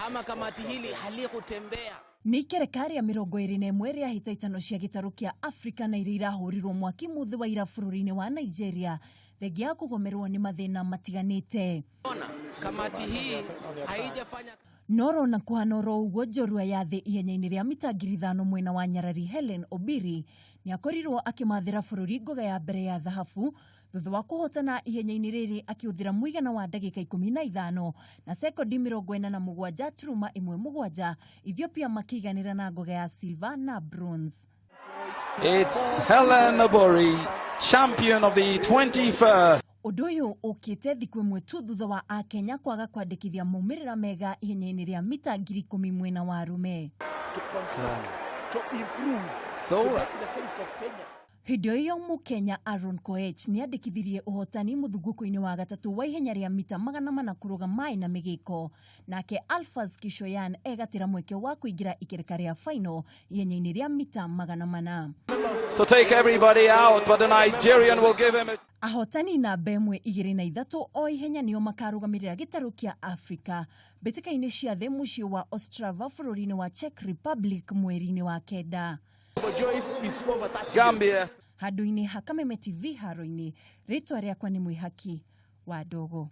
Ama kamati hili halikutembea. Nĩ ikereka rĩa 21 rĩa hĩtahĩtano cia gĩtarũ kĩa Afrika na iria irahũrirwo mwaki mũthĩ wa ira bũrũri-inĩ wa Nigeria thengia ya kũgomerwo nĩ mathĩna matiganĩte. Ona kamati hii haijafanya. Noro na kũhana oro ũguo, njorua ya thĩ ihenya-inĩ rĩa mita 5000 mwena wa Nyarari Helen Obiri nĩ akorirwo akĩmathĩra bũrũri ngoga ya mbere ya thahabu thutha wa kũhotana ihenya-inĩ rĩrĩ akĩhũthĩra mũigana wa ndagĩka 15 na sekondi 47.17. Ethiopia makĩiganĩra na ngoga ya silver na bronze. It's Helen Obiri, champion of the 21st. Ũndũ ũyũ ũkĩte thikũ ĩmwe tu thutha wa Akenya kwaga kwandĩkithia maumĩrĩra mega ihenya-inĩ rĩa mita 10,000 mwena wa arũme. To conserve, to improve, So, to make the face of Kenya. Hĩndĩ o ĩyo Mũkenya Aaron Koech nĩ andĩkithirie ũhotani mũthunguko-inĩ wa gatatũ wa ihenya rĩa mita 400 kũrũga maĩ na mĩgĩko, nake Alphas Kishoyan egatĩra mweke wa kũingĩra ikereka rĩa final ihenya-inĩ rĩa mita 400. To take everybody out, but the Nigerian will give him a Ahotani namba 1, 2 na 3 o ihenya nĩo makarũgamĩrĩra gĩtarũ kĩa Afrika mbĩtĩka-inĩ cia thĩ mũciĩ wa Ostrava bũrũri-inĩ wa Czech Republic mweri-inĩ wa kenda. Joyce is over 30 years. Gambia. Handũ-inĩ ha Kameme TV haro-inĩ, rĩtwa rĩakwa nĩ Mwĩhaki wa Ndogo.